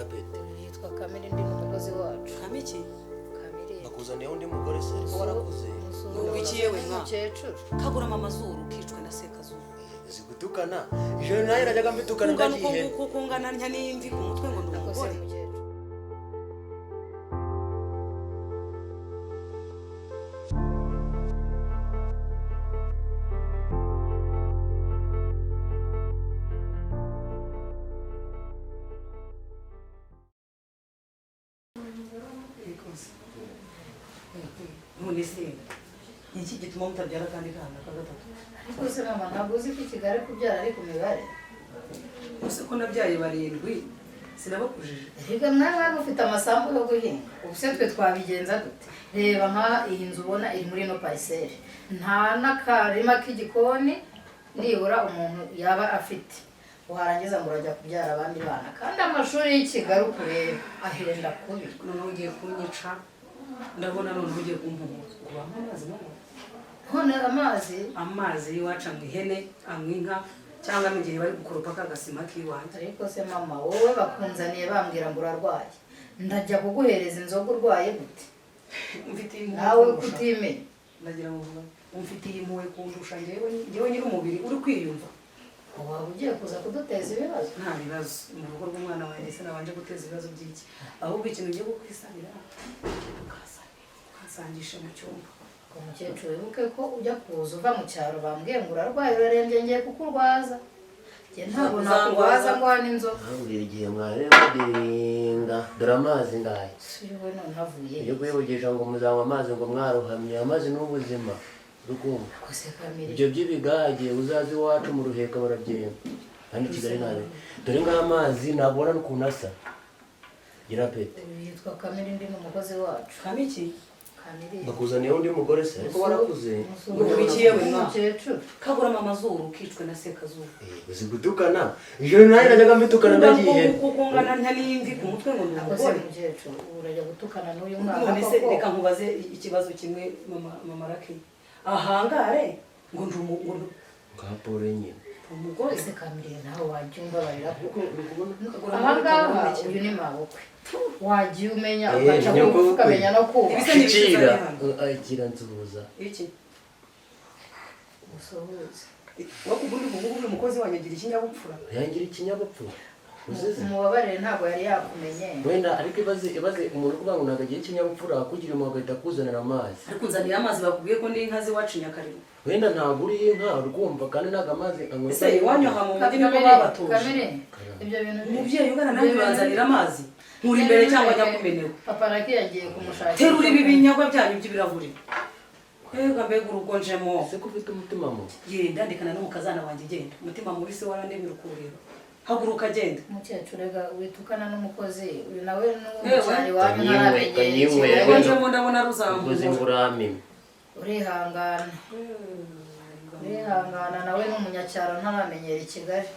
Gira pete. Yitwa Kamere, ndi n'umukozi wacu. Kamiki? Kamere. Bakuzaniye undi mugore se ko warakuze? Ngo iki yewe mwa? Umukecuru. Kaguramo amazuru kicwe na sekazuru. Uzi gutukana? Ijoro nayo najyaga mbitukana. Kungana uko Ndagiye. nguko kungana ntya n'imvi ku mutwe ngo ndi Akoze umugore. Umukecuru. None se ni iki gituma mutabyara akandi kana ka gatatu? Ariko se mama, ntabwo uzi ko i Kigali kubyara ari ku mibare? Use ko nabyaye barindwi sinabakujije? Erega mwawe mufite amasambu yo guhinga, ubu se twe twabigenza dute? Reba nka iyi nzu ubona iri muri ino parcelle, nta n'akarima k'igikoni nibura umuntu yaba afite. Warangiza ngo urajya kubyara abandi bana, kandi amashuri y'i Kigali ukureba ahenda kubi. Noneho ugiye kunyica, ndabona noneho ugiye kumpumuza ngo bampe amazi mama. None amazi? Amazi y'iwacu anywa ihene, anywa inka, cyangwa mu gihe bari gukoropa ka gasima k'iwanjye. Ariko se mama, wowe bakunzaniye bambwira ngo urarwaye, ndajya kuguhereza inzoga urwaye gute? Mfitiye impuhwe Nawe kundusha. kutimenya. Ndagira ngo mvuge, umfitiye impuhwe kundusha njyewe nyiri umubiri uri kwiyumva. Waba ugiye kuza kuduteza ibibazo. Nta bibazo mu rugo rw'umwana wanjye, se nabanje guteza ibibazo by'iki? Ahubwo ikintu ugiye kukwisabira, ukansangisha mu cyumba. Ngo mukecuru, wibuke ko ujya kuza uva mu cyaro bambwiye ngo urarwaye, urarembye, ngiye kukurwaza. Njye ntabwo nakurwaza ngo hano inzoga. Ntabwira igihe mwareba mudiringa, dore amazi ngaye. Si we none avuye? Iyo kwivugisha ngo muzanywa amazi ngo mwaruhamye, amazi ni ubuzima, urukumva? Kose Kamere. Ibyo by'ibigage uzaze iwacu mu Ruheka barabyenga, kandi i Kigali ntabe. Dore ngaho amazi nabona n'ukuntu asa. Gira pete. Uyu yitwa Kamere, ndi n'umukozi wacu. Kamiki? Kamere. Bakuzaniye undi mugore se ko warakuze? Ngo iki yewe mwa? Umukecuru. Kaguramo amazuru kicwe na sekazuru. Uzi gutukana? Ijoro nayo najyaga mbitukana ndagiye. Kungana uko nguko kungana ntya n'imvi ku mutwe ngo ndi Akoze umugore. Umukecuru, ubu urajya gutukana n'uyu mwana None se koko? reka nkubaze ikibazo kimwe, mama Raki, ahangare ngo ndi Ngaha Paul nyine. umugore. Ese Kamere, nawe wajya umbabarira kuko Kagura aha ngaha amazuru. Uyu ni mabukwe, wajya umenya Eh, ugaca nyoko bugufi bukwe. ukamenya no kubaha. Ibisa n'ibishyize Kira hano. Kira nsuhuza. Iki? Usuhuze. Ubundi ubu ngubu uyu mukozi wanjye agira ikinyabupfura. Yangira ikinyabupfura uzize. Umubabarire, ntabwo yari yakumenye. Wenda ariko ibaze umuntu kuvuga ngo ntabwo agira ikinyabupfura, kugira impuhwe agahita akuzanira amazi. Ariko unzaniye amazi, bakubwiye ko ndi inka z'iwacu Nyakariro? Wenda ntabwo uri inka, urumva, kandi ntabwo amazi anywa. Ese iwanyu aha mu mujyi niko Kamere, babatoje? Kamere, ibyo bintu Umubyeyi ungana nanjye uranzanira amazi, nkuri imbere cyangwa nyakumenewe? Papa Raki yagiye kumushakira. Terura ibi binyagwa byanyu by'ibirahuri. Mbega mbega urugo njemo! Ese ko ufite umutima mubi? Genda, ndekana n'umukazana wanjye, genda. Umutima mubi se warandemera ukuwureba? Haguruka, genda. Umukecuru, rega witukana n'umukozi uyu, nawe Yewe. n'umucyari iwanyu Kanyimwe, ntaramenyera kanyimwe. Kigali. Urugo njemo ndabona Ukoze ruzamura. nguramime. Urihangana, urihangana, nawe ni umunyacyaro ntaramenyera i Kigali.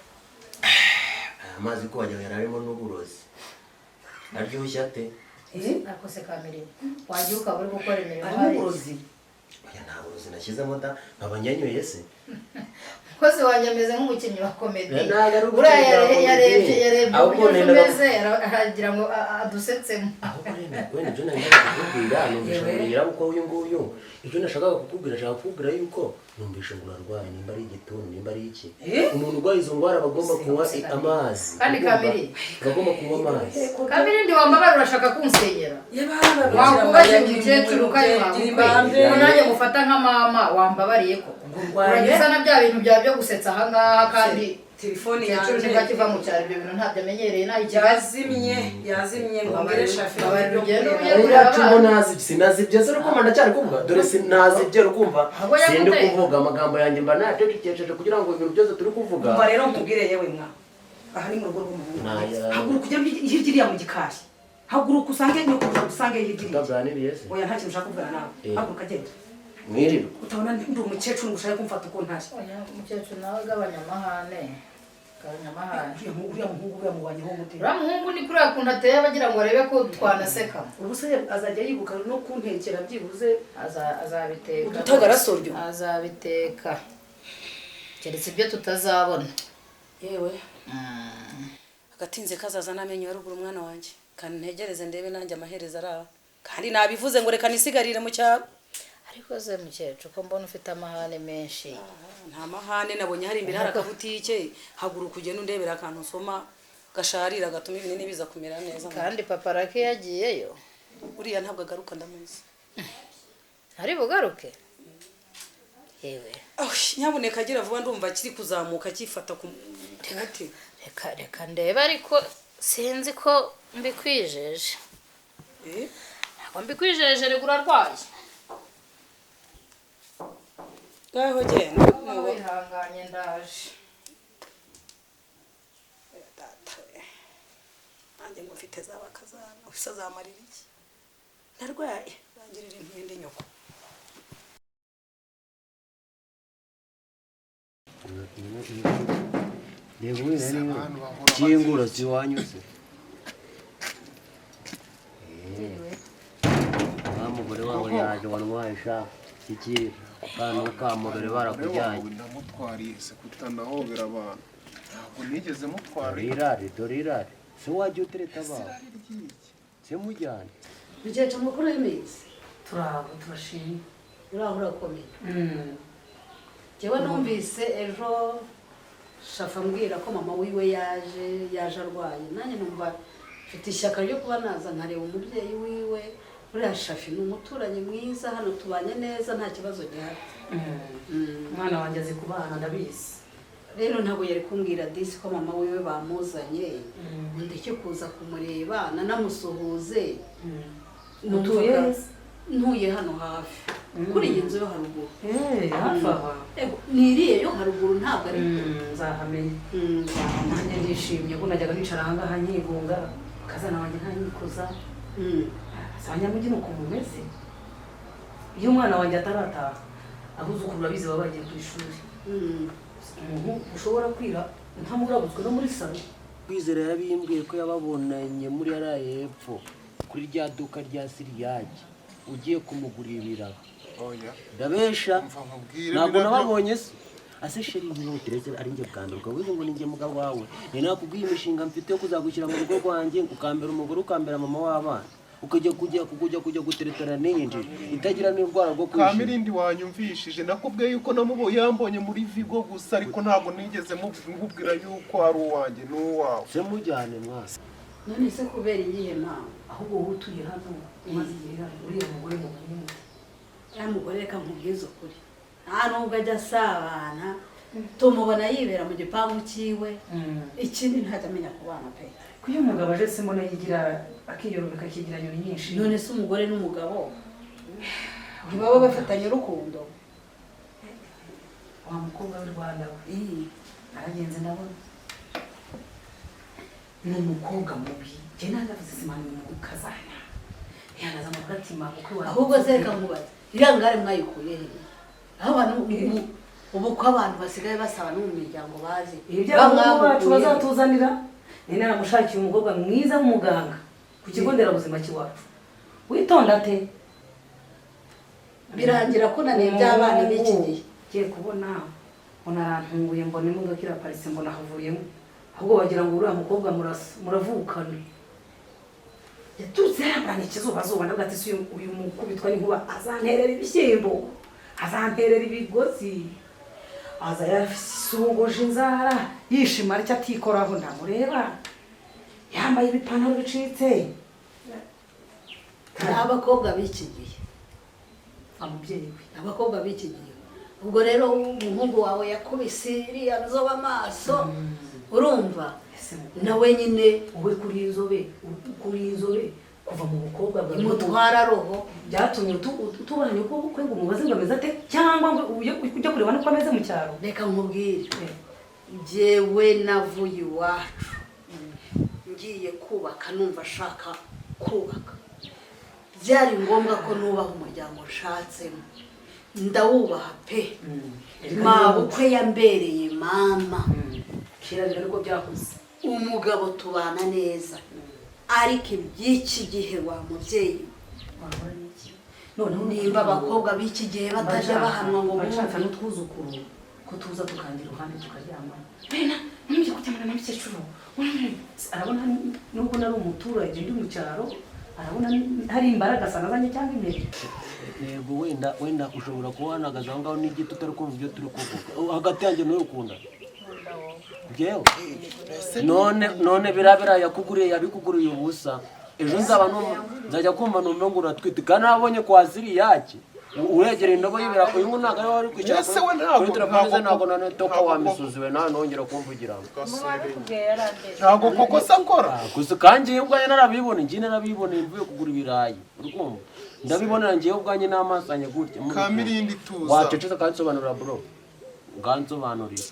Aya mazi ko wagira ngo yari arimo n'uburozi, aryoshye ate? Ariko se Kamere, wajya ukaba uri gukora imirimo Harimo hariya? uburozi. Oya, nta burozi nashyizemo da, nkaba nyanyoye se. Umukozi wanjye ameze nk'umukinnyi wa comedy. Ntabwo ari Buriya umukinnyi wa comedy. yarebye yarebye Ahubwo uburyo umeze, aragira ngo adusetsemo. Ahubwo wenda ibyo nari nari kukubwira, numvisha Yewe. ngo nyirabukwe w'uyu nguyu, ibyo nashakaga kukubwira, ashaka kukubwira yuko numvisha ngo urarwaye, nimba ari igituntu, nimba ari iki. Eh? Umuntu urwaye izo ndwara aba agomba kunywa amazi. Kandi Ugomba- Kamiri. Aba agomba kunywa amazi. Kamere, ndi wambabara, urashaka kunsenyera. Wakubagira umukecuru ukanywa ngo nanjye mufata nka mama, wambabariye ko Ngo urwaye. urajya uzana bya bintu byawe byo gusetsa ahangaha, kandi Telefone umukecuru yanjye nibwo akiva mu cyaro, ibyo bintu ntabyo amenyereye naho ikibazo. Yazimye, yazimye, ngo mbwire shaferi. Babarira ugende Uriya ujye cumu nazibye, sinazibye se? Urukumva ndacyari kuvuga, dore sinazibye, urukumva? Ahubwo yaguteye. Sindi kuvuga, amagambo yanjye mba nayacecekesheje kugira ngo ibintu byose turi kuvuga. Umva rero nkubwire yewe mwa, aha ni mu rugo rw'umuhungu. Naya. Haguruka ujya hirya iriya mu gikari, haguruka usange nyoko, usange hirya iriya. Tutaganiriye se? Oya, nta kintu ushaka kuvugana nawe. Eh. Haguruka, genda. Mwirirwa. Utabona ndi umukecuru ngo ushake kumfata uko ntari. Oya, umukecuru nawe gabanya amahane, gabanya amahane. Uriya muhungu uriya mubanyeho mute? Uriya muhungu ni kuriya kuntu ateye, abagira ngo arebe ko twanaseka. Ubu se azajya yibuka no kuntekera byibuze? Azabiteka. Udutagarasoryo. Azabiteka, keretse ibyo tutazabona. Yewe. Gatinze kazaza n'amenyo ya ruguru, mwana wanjye. Kandi ntegereze ndebe nanjye amaherezo araba. Kandi nabivuze ngo reka nisigarire mu cyaro. Ariko se mukecuru, ko mbona ufite amahane menshi? Nta mahane, nabonye hari imbere hari akabutike. Haguruka ugende undebera akantu usoma gasharira gatuma ibinini biza kumera neza. Kandi papa Rake yagiyeyo. Uriya ntabwo agaruka, ndamuzi. Ntari bugaruke yewe. Oh, nyabuneka agira vuba, ndumva kiri kuzamuka cyifata ku mutima. Reka reka ndebe, ariko sinzi ko mbikwijeje. Eh? Ntabwo mbikwijeje, reka urarwaye. Ngaho genda. Wihanganye, ndaje. Data we, nanjye ngo mfite za bakazana, usa zamarira iki? Ndarwaye, rangirira impende nyoko. Reba umwana niwe kingura si iwanyu se. Wa mugore wawe yaje wantwaye sha, iki kana ukamugore barakujyanye. Ndamutwariye se kutanahobera abantu? Ntabwo nigeze mutwara. Dore irari, dore irari se, wajya utereta abawe se mujyane. Mukecuru, mukuru w'iminsi. Turaho, turashimye. Uraho urakomeye. Njyewe numvise ejo Shafa ambwira ko mama wiwe yaje arwaye, nanjye numva mfite ishyaka ryo kuba naza nkareba umubyeyi wiwe. Uriya Shafi ni umuturanyi mwiza hano, tubanye neza, nta kibazo gihari. Umwana wanjye azi kubana, ndabizi. Rero ntabwo yari kumbwira disi ko mama wiwe bamuzanye ngo ndeke kuza kumureba nanamusuhuze. Utuye Numvaga he? Ntuye hano hafi kuri iyi nzu yo haruguru. Eh, hafi aha. Ego, niriye yo haruguru, ntabwo ari kure. Nzahamenya. Nanjye ndishimye ko najyaga nicara ahangaha nkigunga, kazana wanjye ntanyikoza. Abanyamujyi ni ukuntu umeze. Iyo umwana wanjye atarataha, abuzukuru urabizi baba bagiye ku ishuri, umuntu ushobora kwira ntamurabutswe no muri salo. Kwizera yarabimbwiye ko yababonanye muri yaraye hepfo kuri rya duka rya Siriyage ugiye kumugurira ibiraha. Oya. Ndabesha? Umva nkubwire, Ntabwo biriya nababonye se? Ase chéri, ntutereze ari njye bwa mbere ukaba uzi ngo ni njye mugabo wawe. Ni nakubwiye imishinga mfite yo kuzagushyira mu rugo rwanjye, ukambera umugore, ukambera mama w'abana, ukajya kujya guteretana n'iyi njiji itagira n'urwara rwo kwishima. Kamirindi, wanyumvishije? Nakubwiye yuko namubo yambonye muri Vigo gusa, ariko ntabwo nigeze nkubwira yuko ari uwanjye n'uwawe. Se mujyane mwasa. None se kubera iyihe mpamvu? Ahubwo wowe utuye hano, umaze igihe hano, uriya mugore mubanye mute? Uriya mugore, reka nkubwize ukuri, nta nubwo ajya asabana. Tumubona yibera mu gipangu cyiwe. Ikindi, ntajya amenya kubana pe. Ko iyo umugabo aje se mbona yigira akiyorobeka, akigira nyoni nyinshi? None se umugore n'umugabo ntibaba bafatanye urukundo? Wa mukobwa w'i Rwanda we, aragenze ndabona ni umukobwa mubi. Njye nagavuze simana ni kazana yanaza amakuru ati mabukwe wawe. Ahubwo se reka nkubaze, iriya ngare mwayikuye he? Aho abantu ubu ko abantu basigaye basaba no mu miryango bazi. Ibyo abahungu bacu bazatuzanira, ni naramushakiye umukobwa mwiza w'umuganga ku kigo nderabuzima cy'iwacu, witonda ate. Birangira kunaniye by'abana b'iki gihe. Ngiye kubona mbona arantunguye, mbona imodoka iraparitse, mbona havuyemo. Ahubwo wagira ngo uriya mukobwa muravukana. Yaturutse yaramburanye ikizubazuba, ndavuga ati: "Si uyu mukubitwa n'inkuba azanterera ibishyimbo, azanterera ibigozi?" Aza yasongoje inzara, yishima ariko atikoraho, ndamureba yambaye ibipantaro bicitse. Ni abakobwa b'iki gihe. Umubyeyi we. Abakobwa b'iki gihe. Ubwo rero umuhungu wawe yakubise iriya nzobe amaso, urumva Ese nawe nyine. Wowe kuri inzobe kuva mu bukobwa bwawe Imutwara roho. Byatumye utubanye uko bukwe ngo umubaze ngo ameze ate, cyangwa ngo ujye kureba n'uko ameze mu cyaro? Reka nkubwire, njyewe navuye iwacu ngiye kubaka, numva ashaka kubaka. Byari ngombwa ko nubaha umuryango nshatsemo, ndawubaha pe. Mabukwe yambereye mama. Kera rero niko byahoze. Umugabo tubana neza, ariko iby'iki gihe, wa mubyeyi, Wahora n'iki noneho? Nimba abakobwa b'iki gihe batajya bahanwa ngo bashaka bumve. N'utwuzukuru ko tuza tukangira iruhande tukaryamana. Bena Ngiye kuryamana na mukecuru. Arabona nubwo nari umuturage ndi mu cyaro, arabona hari imbaraga nazanye cyangwa imperi. Yego, wenda ushobora kuba wanagaze aho ngaho n'igiti utari kumva ibyo turi kuvuga. Hagati yanjye n'uyu ukunda njyewe. None biriya birayi yakuguriye, yabikuguriye ubusa. Ejo nzaba nzajya kumva numve ngo uratwite, kandi nabonye kwa ziriyaki uregera indobo y'ibirayi. Uyu nguyu ntabwo ari wowe uri kwicara Ese we ntabwo- kuri telefone ze. Ntabwo Ntabwo none toka ntabwo wa misuzi we, nta nongera kumvugira ngo Mubabikubwiye yarambeshye. Ntabwo koko se akora. Gusa kandi njyewe ubwanjye narabiboneye, njye narabiboneye mvuye kugura ibirayi, uri kumva, ndabibonera njyewe ubwanjye n'amaso yanjye gutya. Kamirindi, tuza. Wacecetse akansobanurira, bro, ukansobanurira.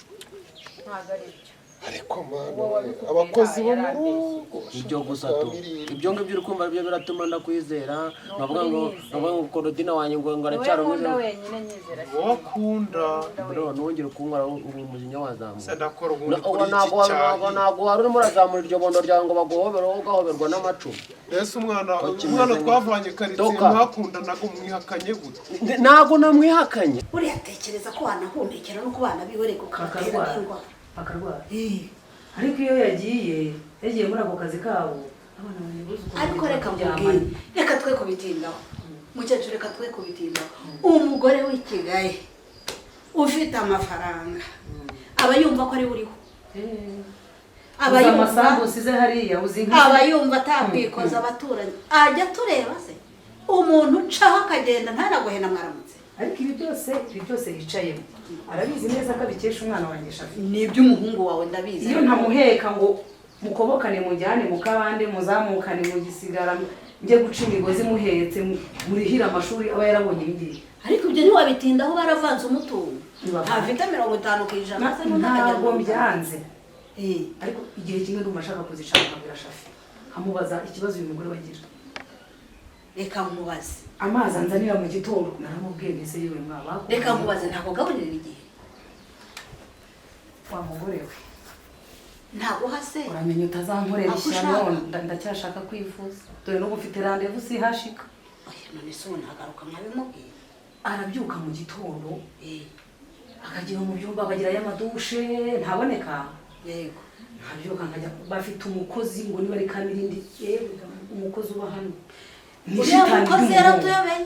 Ntabwo ari byo. Ariko mana we, abakozi bo mu rugo. Ibyo gusa tu Kamirindi. Ibyo ngibyo uri kumva byo biratuma ndakwizera, nkavuga ngo Nukuri. nkavuga ngo Korodina wanjye ngo Wowe aracyari nkunda umwe. wenyine, nyizera. Wowe akunda. Bro, ntongere kunywa, ubu umujinya wazamuka. Se ndakora ubundi kuri iki Ntabwo cyayi? Ntabwo wari urimo urazamura iryo bondo ryawe ngo baguhobere, wowe ugahoberwa n'amacumu. Ese umwana Ko kimeze umwana twavanye karitsiye Toka. mwakundanaga umwihakanye gute? Ntabwo namwihakanye. Buriya tekereza ko wanahumekera no ku bana biwe, reka ukabatera Bakarwara. n'indwara. Bakarwara. Ariko iyo yagiye muri ako kazi kabo, abana bayobozi ukuntu Ariko reka kuryamana. nkubwire, reka twe kubitindaho mukecuru, reka twe kubitindaho. Umugore w'i Kigali ufite amafaranga aba yumva ko ari we uriho. Aba Uzi yumva amasambu usize hariya, uzi inka. Aba yumva atakwikoza abaturanyi. Ajya tureba se umuntu ucaho akagenda ntanaguhe na mwaramutse? Ariko ibi byose yicayemo, arabizi neza ko abikesha umwana wanjye Shafi. Ni iby'umuhungu wawe, ndabizi. Iyo ntamuheka ngo mukobokane, mujyane mu kabande, muzamukane mu gisigara, njye guca imigozi muhetse, murihire amashuri, aba yarabonye ibi ngibi. Ariko ibyo ntiwabitindaho, baravanze umutungo. Ntibavanga. Ntafite 50% se n'undi akagira Ntabwo 50. mbyanze. Eh. Ariko igihe kimwe ndumva ashaka kuzicara nkabwira Shafi, nkamubaza ikibazo uyu mugore wagira. Reka nkubaze. Amazi anzanira mu gitondo, naramubwiye mbese yewe mwaba. Reka nkubaze, ntabwo gaburira igihe? Wa mugore we. Ntabwo uhase. Uramenye utazankorera Aho ishyano. ushaka. Ndacyashaka kwivuza, dore n'ubu mfite rendez-vous sihashika. Oya, none se ubu ntagaruka nkabimubwira? Arabyuka mu gitondo, Eh, akagira mu byumba, akagirayo amadushe, ntaboneka. Nkabyuka nkajya, bafite umukozi ngo niba ari Kamirindi, yewe umukozi uba hano ni Uriya shitani mukozi ry'umuhungu. yaratuyobeye.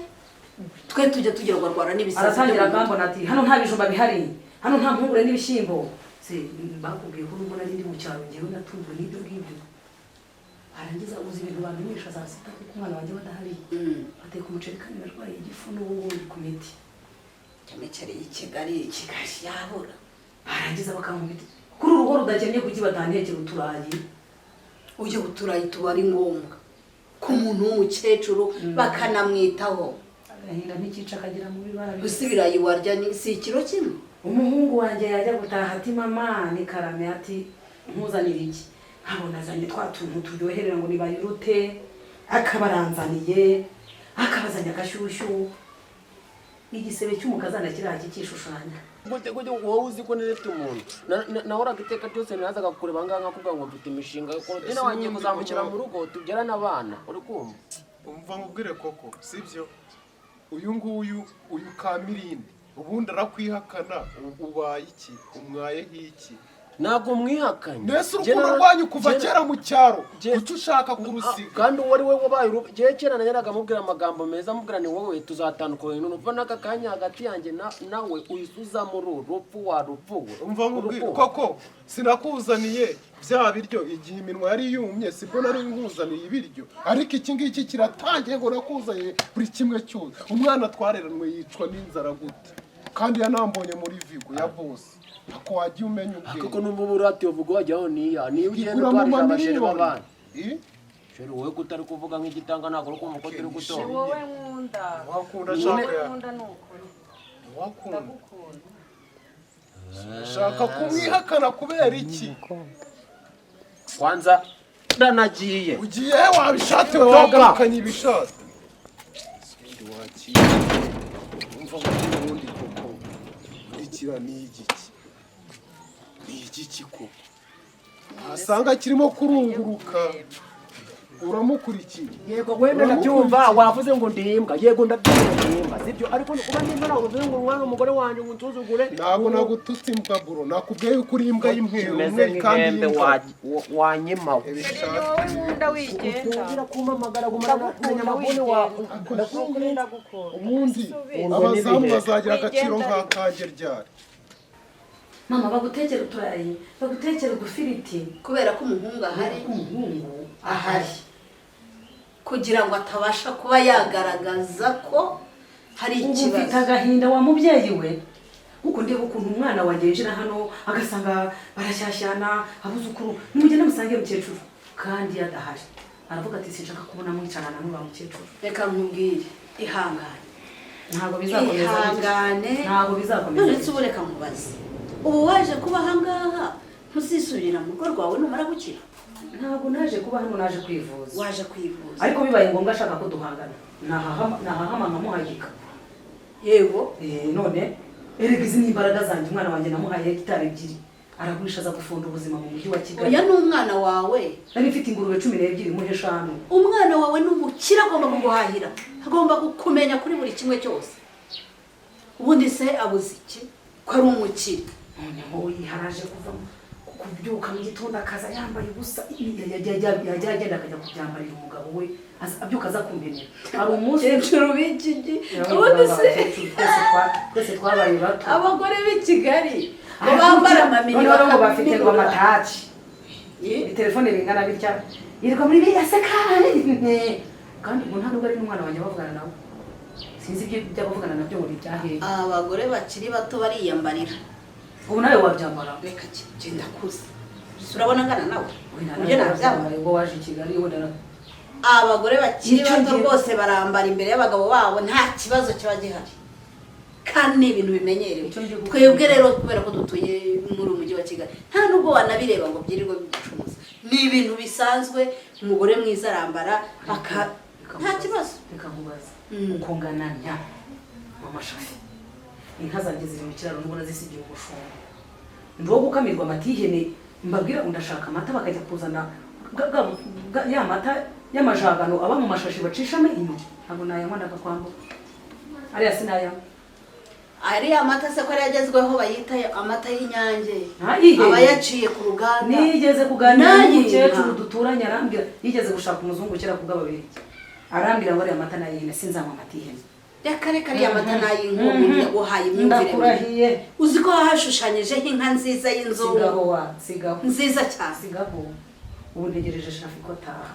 Twe tujya tugira ngo arwara n'ibisazi Aratangira byo mu mutwe. akambona ati: "Hano nta bijumba bihari, hano nta mpungure n'ibishyimbo." Se bakubwiye ko nubwo nari ndi mu cyaro ngewe natunzwe n'ibyo ngibyo? Warangiza uzi ibintu bamenyesha saa sita kuko umwana wanjye badahari, bateka umuceri kandi narwaye igifu, n'ubu ngubu ndi ku miti. Cyamekere y'i Kigali, Kigali yabura. Barangiza bakankubita kuri urugo rudakennye, kuki batantekera uturayi? Ujye uturayi tuba ari ngombwa ku muntu w'umukecuru, bakanamwitaho. Agahinda ntikica akagira mu bibara. Gusa ibirayi warya ni si ikiro kimwe. Umuhungu wanjye yajya gutaha ati: "Mama ni karame." Ati: "Nkuzanire iki?" Nkabona azanye twa tuntu turyoherera ngo nibayurute, akabaranzaniye, akabazanye agashyushyu, igisebe cy'umukazana kiriya kikishushanya. Gute gute wowe uzi ko nari umuntu nahoraga iteka ryose nazaga kukureba ngaha nkakubwira ngo mfite imishinga, Korodina wanjye kuzamukira mu rugo tubyarane abana, uri kumva? Umva nkubwire koko, sibyo? Uyu nguyu, uyu Kamirindi, ubundi arakwihakana, ubaye iki? Umwaye nk'iki? Ntabwo mwihakanye. Mbese urukundo rwanyu kuva kera mu cyaro, Jye- kuki ushaka kurusiga? Kandi uwo ari we wabaye jyewe kera najyaga amubwira amagambo meza, amubwira ni wowe tuzatandukana, numva n'aka kanya hagati yanjye nawe uhise uza muri uru rupfu wa rupfu we. Umva nkubwire. Urukundo. Koko sinakuzaniye bya biryo igihe iminwa yari yumye? Sibwo nari nkuzaniye ibiryo? Ariko iki ngiki kiratangiye ngo nakuzaniye buri kimwe cyose. Umwana twareranwe yicwa n'inzara gute kandi yanambonye muri Vigo ya bose? Ako wagiye umenya Kuko ubwenge. numva ubu ratiyo uvuga wajyaho niya niyo ugenda Igura mu utwarije abasheri mamiliyoni. b'abana. Eh? Sheri, wowe ko utari kuvuga nk'igitanga, ntabwo uri kumva ko turi gutora. Wowe nkunda. Wakunda shaka ya Nkunda ni ukuri. wakunda. Ndagukunda. Ushaka kumwihakana kubera iki? Kwanza ndanagiye. Ugiye he? Wabishate we, Toka. wagarukanye ibishate. Ubundi wakira, umva ngo ubundi koko nkurikira ni igiki? Ni igiki koko wasanga kirimo kurunguruka? Uramukurikiye. Yego, wenda ndabyumva, wavuze ngo ndi imbwa. Yego, ndabyumva, ndi imbwa, sibyo? Ariko kuba ndi imbwa ntabwo bivuze ngo umwana umugore wanjye ngo unsuzugure. Ntabwo nagututse imbwa, bro. Nakubwiye yuko uri imbwa y'imweru Kimeze umwe kandi nk'ihembe. y'imbwa. Wanyimawe. Ni wowe nkunda, wigenda. Utangira kumpamagara gumana na nyamaguni wawe. Ndagukunda, ndagukunda. Ubundi Subira. abazamu bazagira agaciro Wigenda. nk'akanjye ryari? Mama, bagutekera uturayi, bagutekera udufiriti. Kubera ko umuhungu ahari. Umuhungu Ahari kugira ngo atabasha kuba yagaragaza ko hari Ubu ufite ikibazo. agahinda wa mubyeyi we, kuko ndeba ukuntu umwana wanjye yinjira hano agasanga barashyashyana, abuzukuru nimugende musange mukecuru, kandi iyo adahari aravuga ati: "Sinshaka kubona mwicarana n'uriya mukecuru." Reka nkubwire, ihangane. Ntabwo bizakomeza bityo. Ihangane. Ntabwo bizakomeza None se bityo. ubu reka nkubaze, ubu waje kuba ahangaha, ntuzisubirira mu rugo rwawe numara gukira? Ntabwo naje kuba hano, naje kwivuza. Waje kwivuza. Ariko bibaye ngombwa ashaka ko duhangana, nahahama nkamuhagika. Yego. None erega izi ni imbaraga zanjye. Umwana wanjye namuhaye hegitari 2, aragurisha aza gufunda ubuzima mu mujyi wa Kigali. Oya, ni umwana wawe. Nari mfite ingurube 12, muhe 5. Umwana wawe ni umukire, agomba kuguhahira, agomba kukumenya kuri buri kimwe cyose. Ubundi se abuze iki ko ari umukire? Noneho yiharaje kuva kubyuka mu gitondo akaza yambaye ubusa, yajya agenda akajya kubyambarira umugabo we, abyuka aza kumpenera. Hari umunsi Abakecuru b'iki gihe, ubundi se Twese twabaye bato. Abagore b'i Kigali ngo bambara amamini. Noneho ngo bafite ngo bakaminura. Amataci, telefone bingana bitya, yirirwa muri biriya seka, kandi ubu nta nubwo ari n'umwana wanjye bavugana nawe. Sinzi ibyo by'abavugana nabyo ngo ni ibyahehe. Abagore bakiri bato bariyambarira. Ubu nawe wabyambara. Reka, genda kuze. Urabona angana nawe uburyo nabyambara? Ubwo waje i Kigali wenda Abagore bakiri Icyo bato gihe- rwose barambara imbere y'abagabo babo, nta kibazo kiba gihari, kandi ni ibintu bimenyerewe. Icyo ngiye Twebwe kukubwira. rero kubera ko dutuye muri uyu mujyi wa Kigali, nta nubwo wanabireba ngo byirirwe bigucumuza, ni ibintu bisanzwe. Umugore mwiza arambara aka nta kibazo. Reka nkubaze. Uko ngana ntya, mama Shafi, inka zanjye ziri mu kiraro, nubwo nazisigiye umushumba, ndi uwo gukamirwa amata y'ihene? Mbabwira ngo ndashaka amata, bakajya kuzana ya mata y'amajagano aba mu mashashi bacishamo inyuma. Ntabwo nayanywa, ndakakwambuka, ariya sinayanywa. Ariya mata se ko ariyo agezweho, bayita amata y'Inyange, Ntayihe. aba yaciye ku ruganda. Nigeze kuganira N'ay'inka. n'umukecuru duturanye, arambwira, yigeze gushaka umuzungu kera kubw'Ababirigi, arambwira ngo ariya mata n'ay'ihene, sinzanywa amata y'ihene. Reka reka, ariya mata n'ay'inka, umuntu yaguhaye imyumvire mibi. Ndakurahiye. Uzi ko haba hashushanyijeho inka nziza y'inzungu? Sigaho wa, sigaho. Nziza cyane. Sigaho. Ubu ntegereje Shafi ko ataha.